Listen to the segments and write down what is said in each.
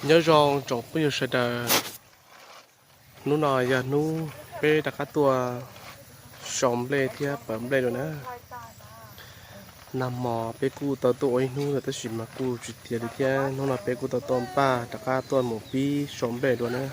Nyob zoo tsoom phooj ywg sawv daws, hnub no yog hnub peb rov qab tuaj sau nplej thiab pawv nplej dua na. Nag hmo peb kuj tau tuaj ua ib hnub lawm tab sis mas kuj tsis tiav li thiab, hnub no peb kuj tau tuaj npaj rov qab tuaj mus pib sau nplej dua na.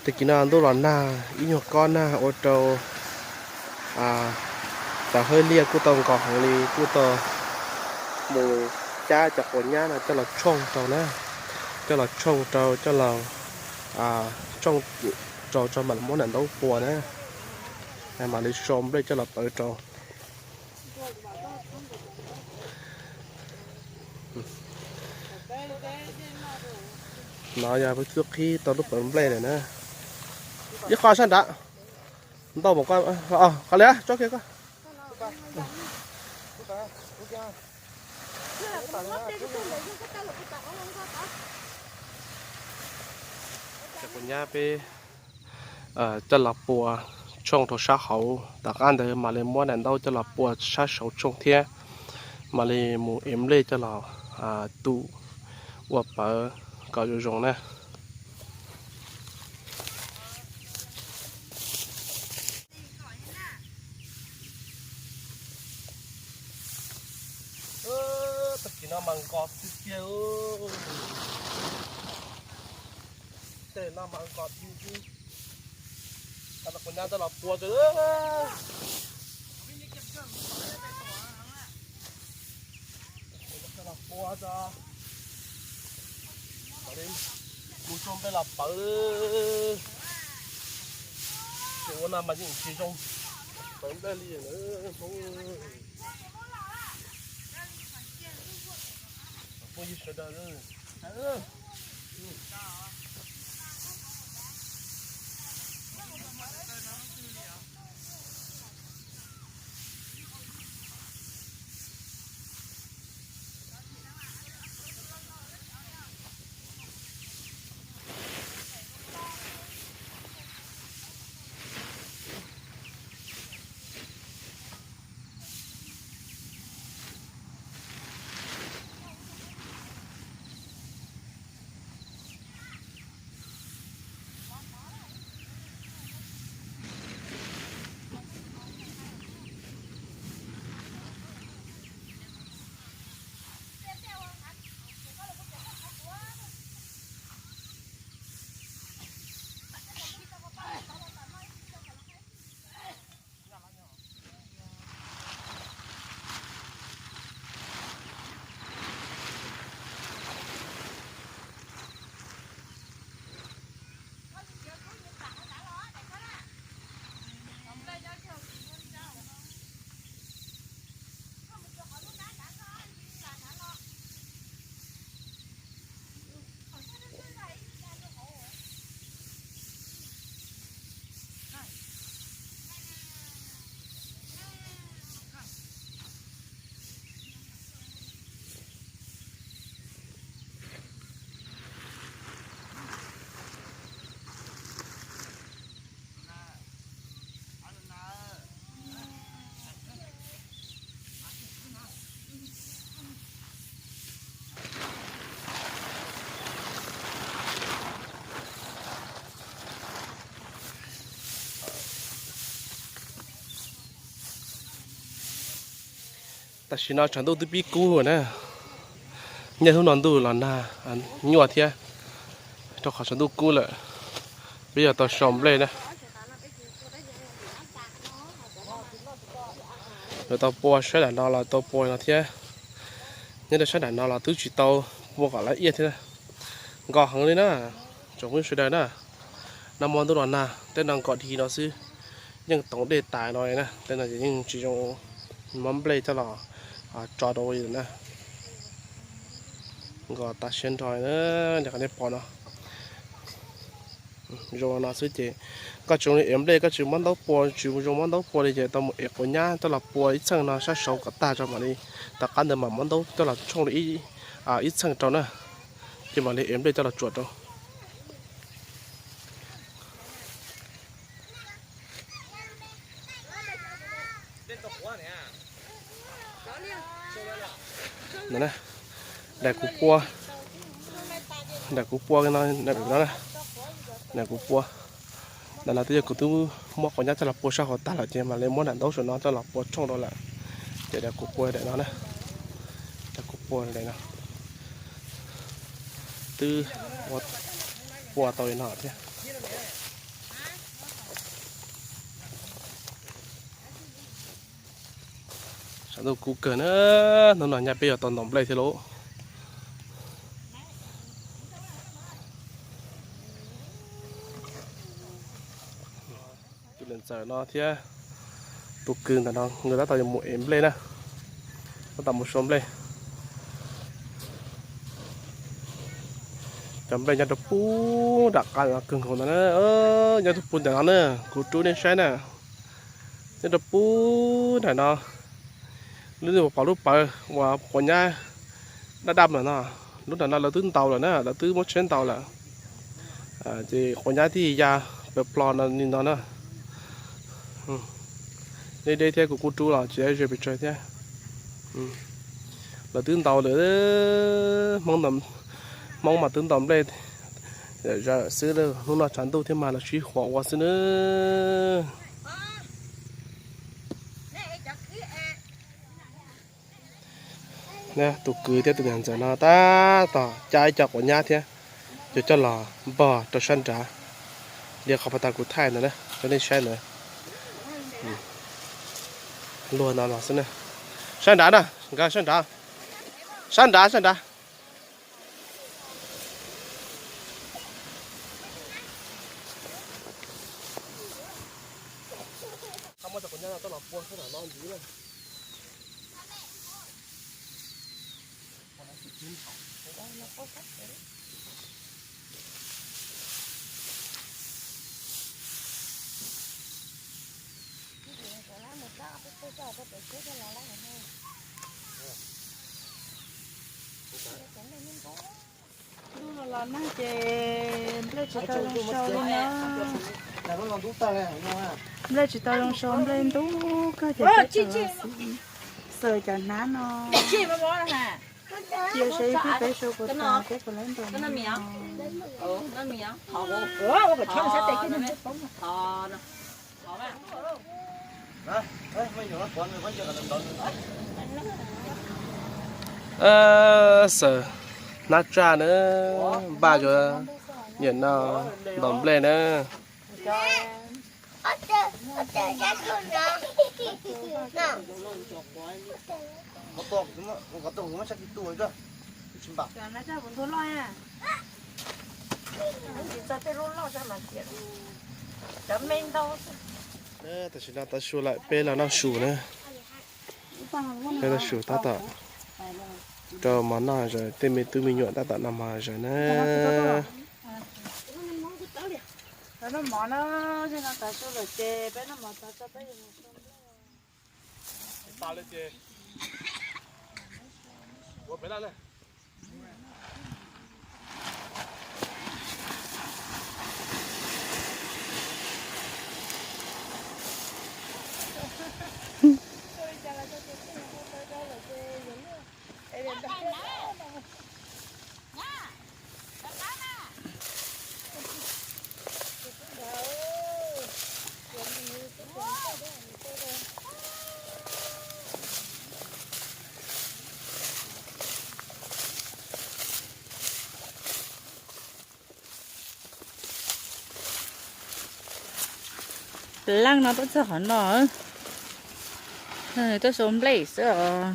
Tag kis no ntuj los nag ib nyuag kob nag ua rau cov hawj liaj kuj tau nkos heev li, kuj tau mus cab cov quav nyab no coj los tshooj rau na, coj los tshooj rau, coj los tshooj rau tso mam li muab daim ntaub pua na, mam li sau nplej coj los pawv rau. No yog peb twb qhib tau lub pawv nplej lawm na. Ib qho sab nrad, ntau mus, qhov li tsob kiag ko. Cov quav nyab peb coj los pua tshooj rau sab hauv, tom qab ntawd mam li muab daim ntaub coj los pua sab saud tshooj thiab, mam li mus ev nplej coj los tu ua pawv kom zoo zoo na. Tag kis no mas nkos tiag tiag, tej no mas nkos tiag tiag. Coj los pua, coj los pua tso, mus tshooj nplej los pawv. Ces ua no mas yeej tsis zoo pawv nplej li na. Phooj ywg sawv daws, Tam sim no tshav ntuj twb pib kub na, nyob hnub no ntuj los nag nyuaj thiab, rau qhov tshav ntuj kub lawm. Peb yuav tau sau nplej na. Yuav tau pua sab dam no los tau pua no thiab, nyob rau sab dam no los twb tsis tau pua kom lawv iaj thiab. Nkos heev li na, tsoom phooj ywg sawv daws na. Nag hmo ntuj los nag, tej no nkos dig no xwb, yeej toov dej tas no na, tej no ces yeej tsis zoo muab nplej coj los tso rau li na. Nkos tas siab nrho na, li qhov nej pom no. Zoo no xwb ces koj tsis zoo li ev nplej, koj tsis muab ntaub pua, tsis zoo muab ntaub pua li ces tau mus ev quav nyab coj los pua ib txheej no sab saud kom tag tso mam li, tom qab ntawd mam muab ntaub coj los tshooj li ib txheej rau na, ces mam li ev nplej coj los tsuam rau. Daim kuv pua, Nram kuv pua no, nram kuv pua. Nram no twb yog kuv twb muab quav nyab coj los pua sab hauv tag lawm ces mam li muab nram ntaub saum no coj los pua tshooj rau lawm. Ces nram kuv pua daim no na, nram kuv pua daim no twb pua tau li no thiab. Sab ntuj kub kawg na, hnub no nyab peb yuav tau ntaus nplej thiab lauj. Tus niam ntxawm no thiab tus kwv ntawm no nkawd tab tom yuav mus ev nplej na, tab tom mus sau nplej. Cov nplej nyob rau pub nram qab no kawg nkaus ntawd na, nyob rau pub nram no na, kuv rub nej saib na. Nyob rau pub nram no, lub uas pom lub pawv uas quav nyab daj daj lawm no, lub nram no lawv twb ntaus lawm na, lawv twb muab tsheb ntaus lawm. Ces quav nyab tib ya pawv plo no li no na. Deb deb thiab kuv kuj rub los tsis ze pes tsawg thiab. Lawv twb ntaus lawm, Hmoob mas twb ntaus nplej zam xwb, hnub no tshav ntuj thiab mas los sib huam ua xwb na. Tus kwv thiab tus niam ntxawm no tab tom cab ib co quav nyab thiab, yuav coj los npog rau sab nrad, li qhov pas tas kuv thaij ntawd na, rau nej saib ntawd. Luag no los xwb na. Sab nrad na, nkawd sab nrad, sab nrad, sab nrad. Ntuj los los nag ces nplej tsis tau zoo sau li na. Nplej tsis tau zoo sau, nplej ntub kawg ces peb tseem los xaws cov hnab no. Cia seb ib pliag peb sau puas tas peb puas laib ntaus no. Xaws hnab tsaj na, npaj cov niam no ntaus nplej na. Tam sim no tav su lawm, peb los noj su na. Peb noj su tab tom rau mov noj zaws, tej me tub me nyuam tab tom noj mov zaws na. Leej no tuaj txog qhov no, tuaj sau nplej xwb os.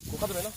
Kuv qab tus no.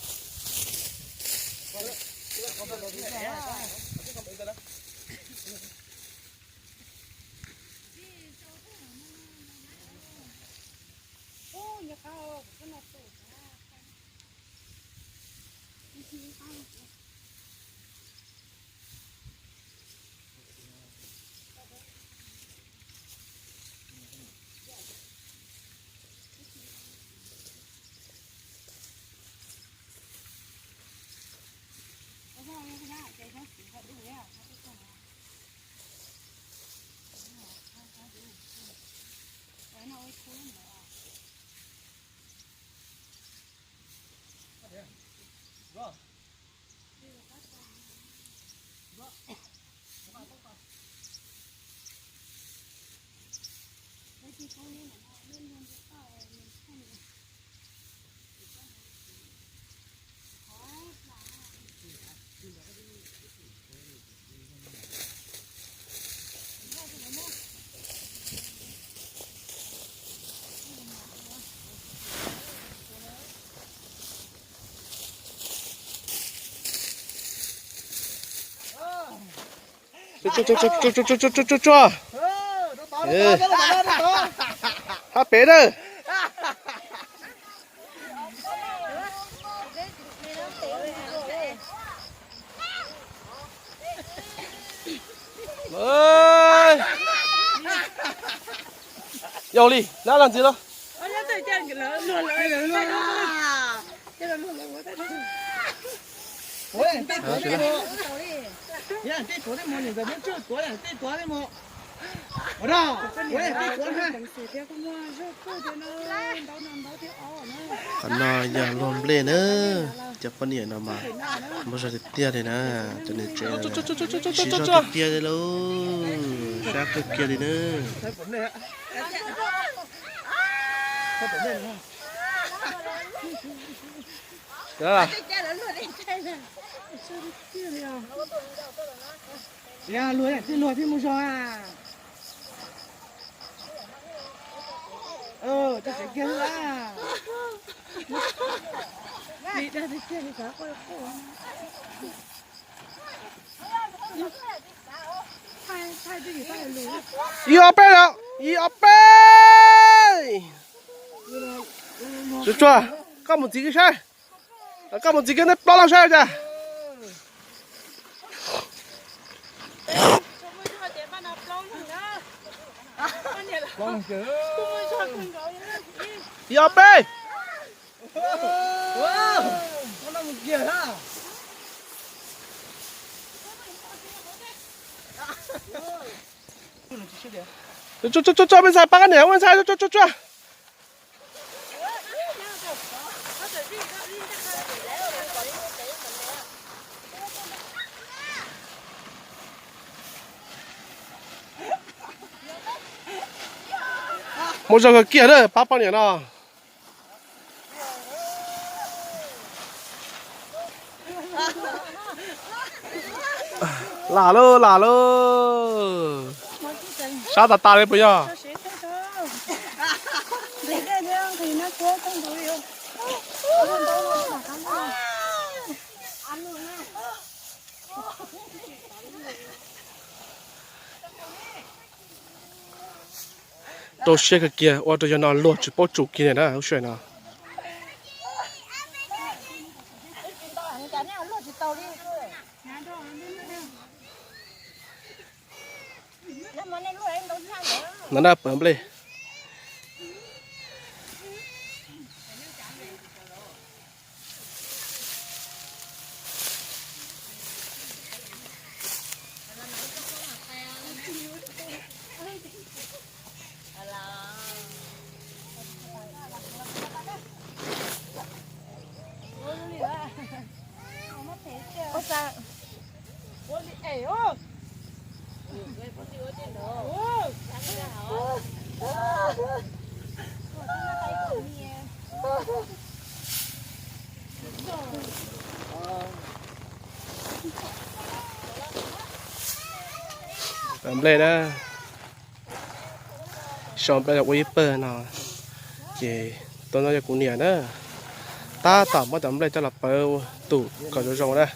Tsuag, tsuag, tsuag, tsuag. Hab pem na. Yog li, nab lag ntxiv los. Qhov no yog luag nplej na, cov poj niam no mas muaj zog tiag tiag li na, cov niam tsev siv zog tiag tiag li lauj, sab kawg kiag li na. Luag thiaj mus zog a. Ib ob peb lawm, ib ob peb. Tsuag tsuag, koj mus ntxiv kiag saib. Koj mus ntxiv kiag neb plaub leeg saib cas. Ib ob peb. Tso, tso, tso, tso, me ntxhais, pab koj niam, me ntxhais, tso, tso, tso. Muaj zog kawg kiag na, pab poj niam no. Lam lauj, lam lauj. Sab tas tas li puas yog? Rau siab kawg kiag, ua rau yog no luag tsis paub tsum kiag li na lub sij hawm no. No na pawv nplej. Pawv nplej na. Sau nplej los ua ib pawg no, ces tuaj nrog yog kuv niam na, tab tom muab cov nplej coj los pawv tus kom zoo zoo na.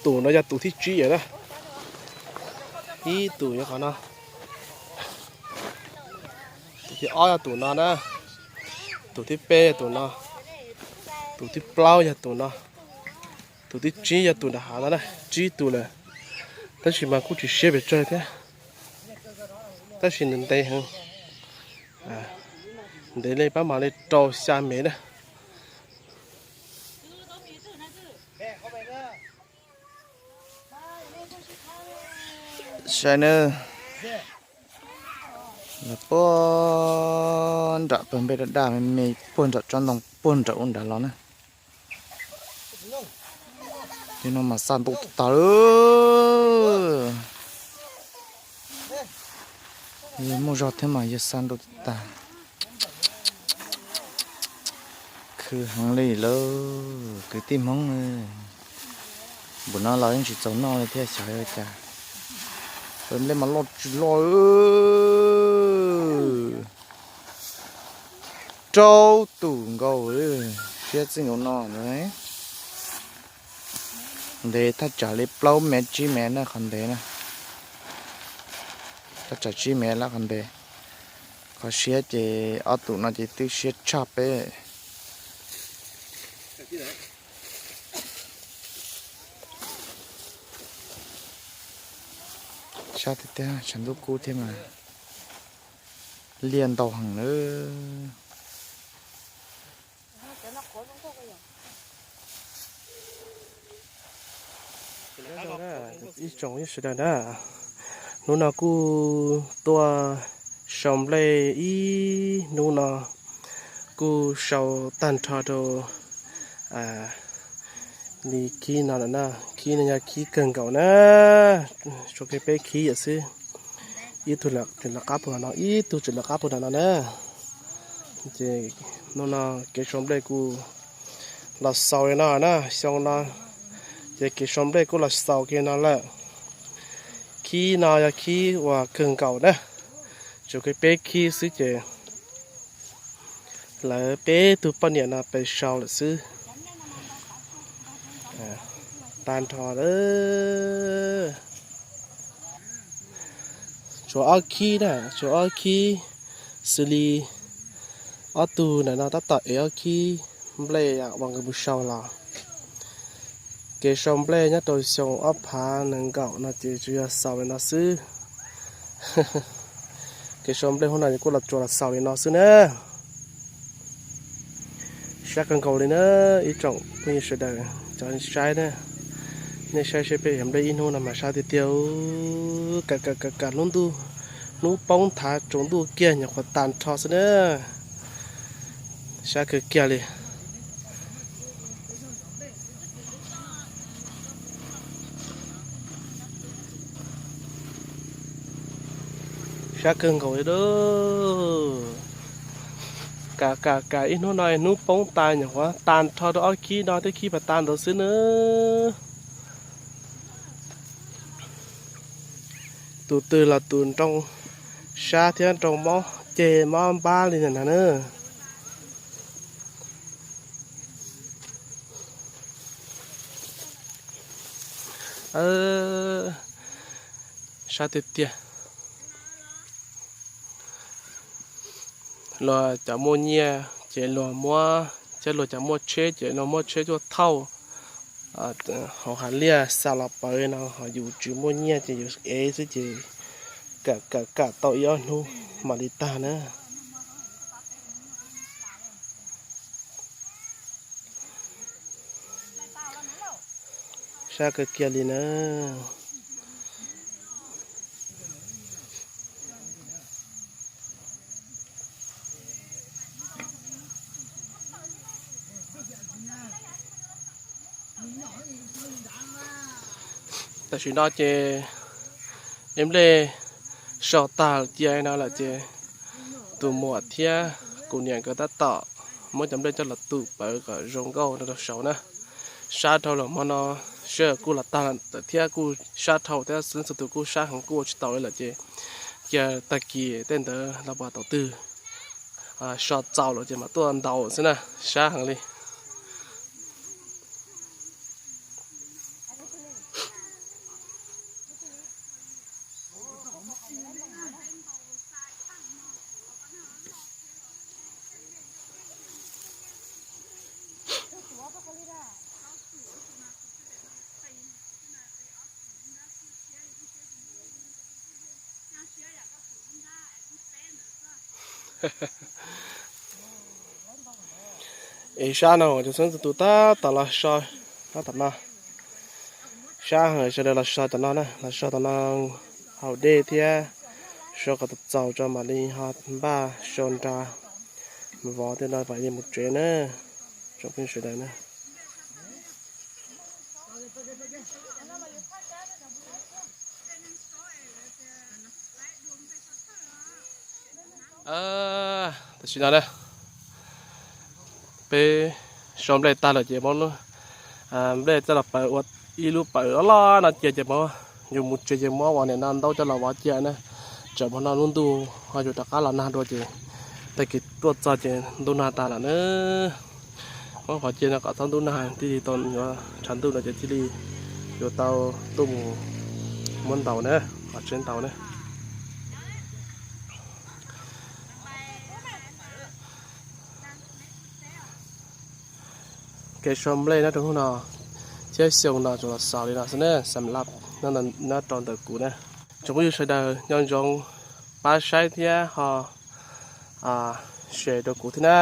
Tus no yog tus thib tsib lawm na. Ib tus yog qhov no. Tus thib ob yog tus no na. Tus thib peb yog tus no. Tus thib plaub yog tus no. Tus thib tsib yog tus nram hav no na. Tsib tus lawm, tab sis mas kuj tsis siab pes tsawg thiab, tab sis nws ntev heev. Ntev li pab mam li rau xya mev na. Saib na, los puag nram pawg nplej daj daj me me, puag nram tsob ntoo puag nram ub nrad los na. Yog no mas xa ntuj tag. Yog muaj zog thiab mas yog xa ntuj tag. Khwv heev li lauj kwv tij Hmoob. Npaum no los yeej tsis txaus noj li thiab xyov ua cas. Pawg nplej mas loj tsis loj. Rau tus nkaus, siab txij nkaus no. Ntev thaj tsam li plaub mev tsib mev na qhov ntev na. Thaj tsam tsib mev lawm qhov ntev. Qhov siab ces ob tus no ces twb siab tshaj peb. Sab tiag tiag, tshav ntuj kub thiab mas liaj ntau heev na. Ib tsoom sawv daws na, hnub no kuj tuaj sau nplej ib hnub no, kuj sau tag nrho rau li khib no lawm na. Khib no yog khib kawg nkaus na, tshuav kiag peb khib yam xwb. Ib tug tseem lawv qab puag no, ib tug tseem lawv qab puag nram no na. Ces hnub no kev sau nplej kuj los xaus li no na, xyoo no ces kev sau nplej kuj los xaus kiag no lawm. Khib no yog khib uas kawg nkaus na, tshuav kiag peb khib xwb ces lawv peb tug poj niam no pes sau lawm xwb. Tag nrho lawm. Tshuav ob khib na, tshuav ob khib, xws li ob tug ntawm no tab tom ev ob khib, Nplej ua nkawd mus sau los. Kev sau nplej nyob rau xyoo ob phav nees nkaum no ces tsuas yog xaus li no xwb. Kev sau nplej hnub no kuj los tsuas los xaus li no xwb na. Sab kawg nkaus li na, ib tsoom phooj ywg sawv daws cov saib na. Nej saib seb peb yog nplej ib hnub no mas sab tiag tiag. Kam kam kam kam lub ntuj, hnub poob thav tsaus ntuj kiag nyuam qhuav tag nrho xwb na. Sab kawg kiag li. Sab kawg nkaus li lauj. Kam kam kam ib hnub no hnub poob tas nyuam qhuav tag nrho rau ob khib no, twb khib pas tas ntawd xwb na. Tus twg los tus nroo sab thiab nroo mob ceg mob npab li ntawm no na. Sab tiag tiag. Luag cov muaj nyiaj ces luag muab, thiab luag cov muaj tsheb ces luag muab tsheb tuaj thauj hauv hav liaj xa los pawv no, ho yus tsis muaj nyiaj ces yus ev xwb ces kam kam kam tau ib ob hnub mam li tag na. Sab kawg kiag li na. Tam sim no ces nplej sau tag cia no lawm ces tus muam thiab kuv niam nkawd tab tom muab cov nplej coj los tu pawv kom zoo nkauj rau saud na. Sab dhau los hmo no sij hawm kuj los tag lawm thiab kuj sab dhau thiab, xwb txhua tus kuj sab heev kuj ua tsis tau li lawm ces cia tag kis tej ntawd los puas thaum twg so txaus lawm ces mam tuaj ntaus xwb na, sab heev li. Es sab no cov xeeb txhua tus tab tom los so tab tom no. Sab heev sawv daws los so tom no na, los so tom no haus dej thiab so kom txaus txaus tso mam li ho npaj so nra vov tej no mam li mus tsev na, tsoom phooj ywg sawv daws na. Tam sim no na, peb so nplej tag lawm ces muab nplej coj los pawv ua ib lub pawv loj loj no cia ces muab, yus mus tsev ces muab ua niam no ntaub coj los vov cia na. Tsam hmo no lub ntuj ho yuav rov qab los nag dua ces tag kis tuaj txog ces ntuj nag tas lawm na. Muab vov cia no kom txhob ntub nag, thiaj li tau yuav tshav ntuj no ces thiaj li yuav tau tuaj mus muab ntaus na, qhov tseeb ntaus na. Kev so nplej nyob rau hnub no thiab xyoo no tsuas los xaus li no xwb ne, xam lab nyob rau ntawm kuv na. Tsoom phooj ywg sawv daws nco ntsoov pab saib thiab ho share rau kuv thiab na.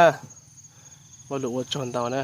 Muaj lus ua tsaug ntau na.